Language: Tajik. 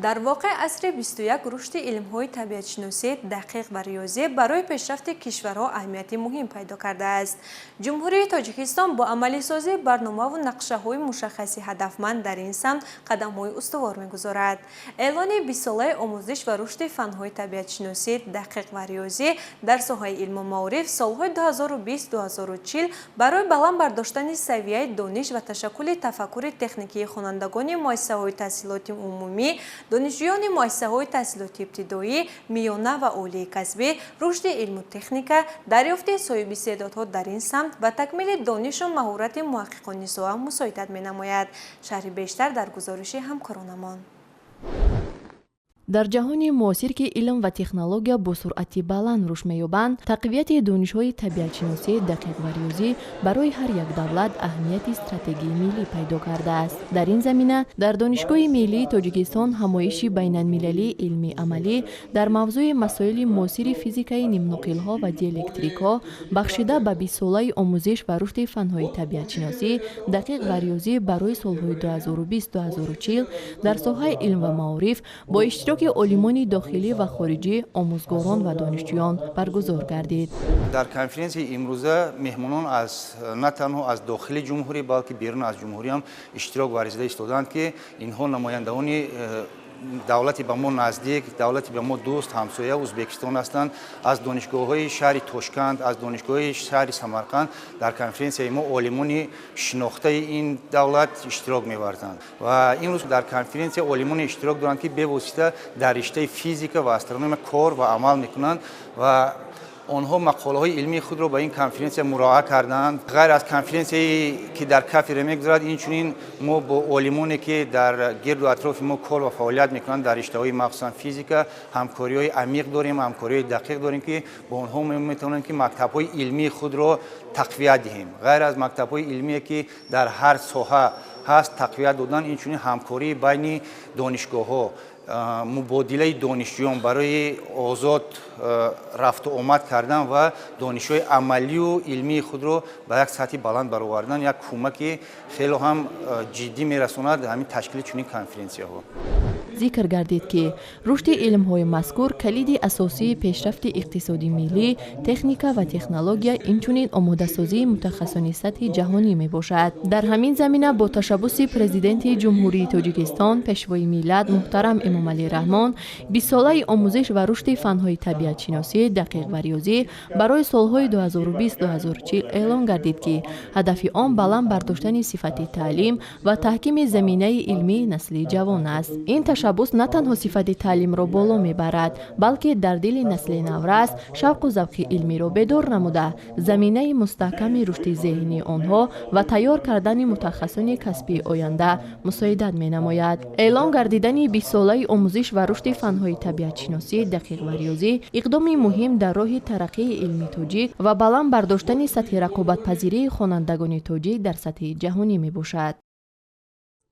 Дар воқеъ, асри 21 рушди илмҳои табиатшиносӣ, дақиқ ва риёзӣ барои пешрафти кишварҳо аҳамияти муҳим пайдо кардааст. Ҷумҳурии Тоҷикистон бо амалисозии барномаву нақшаҳои мушаххаси ҳадафманд дар ин самт қадамҳои устувор мегузорад. Эълони 20-солаи омӯзиш ва рушди фанҳои табиатшиносӣ, дақиқ ва риёзӣ дар соҳаи илму маориф солҳои 2020-2040 барои баланд бардоштани савияи дониш ва ташаккули тафаккури техникии хонандагони муассисаҳои таҳсилоти умумӣ, донишҷӯёни муассисаҳои таҳсилоти ибтидоӣ, миёна ва олии касбӣ, рушди илму техника, дарёфти соҳибистеъдодҳо дар ин самт ва такмили донишу маҳорати муҳаққиқони соҳа мусоидат менамояд. Шарҳи бештар дар гузориши ҳамкоронамон. Дар ҷаҳони муосир, ки илм ва технология бо суръати баланд рушд меёбанд, тақвияти донишҳои табиатшиносӣ, дақиқ ва риёзӣ барои ҳар як давлат аҳамияти стратегии миллӣ пайдо кардааст. Дар ин замина дар Донишгоҳи миллии Тоҷикистон ҳамоиши байналмилалии илмии амалӣ дар мавзӯи масоили муосири физикаи нимноқилҳо ва диэлектрикҳо, бахшида ба 20-солаи омӯзиш ва рушди фанҳои табиатшиносӣ, дақиқ ва риёзӣ барои солҳои 2020-2040 дар соҳаи илм ва маориф бо иштироки олимони дохилӣ ва хориҷӣ, омӯзгорон ва донишҷӯён баргузор гардид. Дар конференсияи имрӯза меҳмонон аз на танҳо аз дохили ҷумҳурӣ, балки берун аз ҷумҳурӣ ҳам иштирок варзида истодаанд, ки инҳо намояндаони давлати ба мо наздик, давлати ба мо дӯст, ҳамсоя Узбекистон ҳастанд. Аз донишгоҳҳои шаҳри Тошканд, аз донишгоҳи шаҳри Самарқанд дар конференсияи мо олимони шинохтаи ин давлат иштирок меварзанд. Ва имрӯз дар конференсия олимоне иштирок доранд, ки бевосита дар риштаи физика ва астрономия кор ва амал мекунанд ва онҳо мақолаҳои илмии худро ба ин конференсия муроҷиат карданд. Ғайр аз конференсияе, ки дар кафедра мегузарад, инчунин мо бо олимоне, ки дар гирду атрофи мо кор ва фаъолият мекунанд дар риштаҳои махсусан физика, ҳамкориҳои амиқ дорем, ҳамкориҳои дақиқ дорем, ки бо онҳо метавонем, ки мактабҳои илмии худро тақвият диҳем. Ғайр аз мактабҳои илмие, ки дар ҳар соҳа ҳаст, тақвият додан, инчунин ҳамкории байни донишгоҳҳо, мубодилаи донишҷӯён барои озод рафту омад кардан ва донишҳои амалию илмии худро ба як сатҳи баланд баровардан як кӯмаки хело ҳам ҷиддӣ мерасонад ҳамин ташкили чунин конференсияҳо. Зикр гардид, ки рушди илмҳои мазкур калиди асосии пешрафти иқтисоди миллӣ, техника ва технология, инчунин омодасозии мутахассисони сатҳи ҷаҳонӣ мебошад. Дар ҳамин замина бо ташаббуси Президенти Ҷумҳурии Тоҷикистон, Пешвои миллат муҳтарам Эмомалӣ Раҳмон 20-солаи омӯзиш ва рушди фанҳои табиатшиносӣ, дақиқ ва риёзӣ барои солҳои 2020-2040 эълон гардид, ки ҳадафи он баланд бардоштани сифати таълим ва таҳкими заминаи илмии насли ҷавон аст. Ин ташаббус на танҳо сифати таълимро боло мебарад, балки дар дили насли наврас шавқу завқи илмиро бедор намуда, заминаи мустаҳками рушди зеҳнии онҳо ва тайёр кардани мутахассисони касбии оянда мусоидат менамояд. Эълон гардидани 20-солаи омӯзиш ва рушди фанҳои табиатшиносӣ, дақиқ ва риёзӣ иқдоми муҳим дар роҳи тараққии илми тоҷик ва баланд бардоштани сатҳи рақобатпазирии хонандагони тоҷик дар сатҳи ҷаҳонӣ мебошад.